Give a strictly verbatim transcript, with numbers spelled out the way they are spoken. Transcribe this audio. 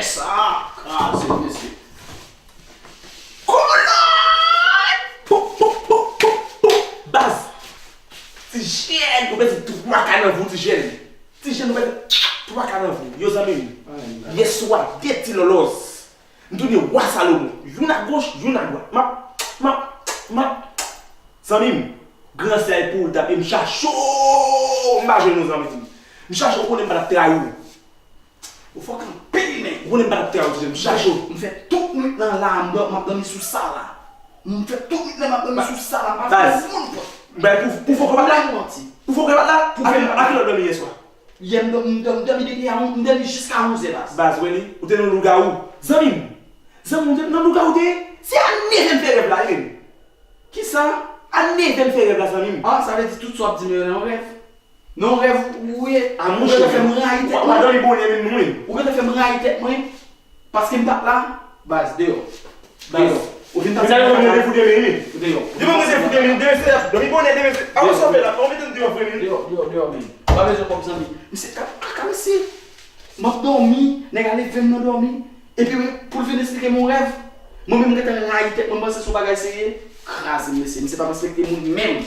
Sa kraze, mesye. Kolòn! Pou, pou, pou, pou, pou. Baz! Ti jèn, ou pèdi twa ka nan vi w, ti jèn. Ti jèn, ou pèdi twa ka nan vi w. Yo, zanmi m. Yèswa, de ti lòlòz. M tounen wa Salomon. Youn agoch, youn adwat. M ap, m ap, m ap. Zanmi m, gran sèl pou w tape, m chache w. M pa jwenn ou, zanmi m. M chache w, ou konnen m pa t ap trayi w. Ou fòk anpil, men. Ou konnen m pa t ap trayi w, ti jèn, m chache w. M fè tout nwit lan la, m dò-, m ap dòmi sou sa la. M fè tout nwit lan, m ap dòmi sou sa la, m pa fè moun pòt. Bay pou, pou fò kòb la. Ou fò kòb la, pou fè, a ki lè w dòmi yèswa? Yè m dòmi, m dòmi, m dòmi depi a, m dòmi jiska onzè, baz. Baz, wè li, ou te nan lougawou. Zanmi m, zanmi m, nan lougawou te ye? Se a nevè m fè rèv la, wi, men. Kisa? A nevè m fè rèv la, zanmi m. Ah, sa vle di tout sa w ap di m yo nan yon rèv? Nan yon rèv ou ye? A, monchè, ou gentan fè m rayi tèt mwen. W ap dòmi bonè menm, wi. Ou gentan fè m rayi tèt mwen. Paske m t ap la, baz, deyò. Deyò. Ou vin tande mwen randevou demen, wi. Deyò. Demen mwen randevou demen, demen se dòmi bonè, demen se. A, ou sa w fè la, ou mete m deyò vre, men. Deyò, deyò, deyò, men. M pa bezwen kòb, zanmi. Misye ka, ka, ka, misye. M ap dòmi, nèg a leve m nan dòmi. Epi, wi, pou l vin esplike m yon rèv. Mwen menm, m gentan rayi tèt mwen, m panse se yon bagay serye. Kraze m, mesye. Misye pa respekte moun menm.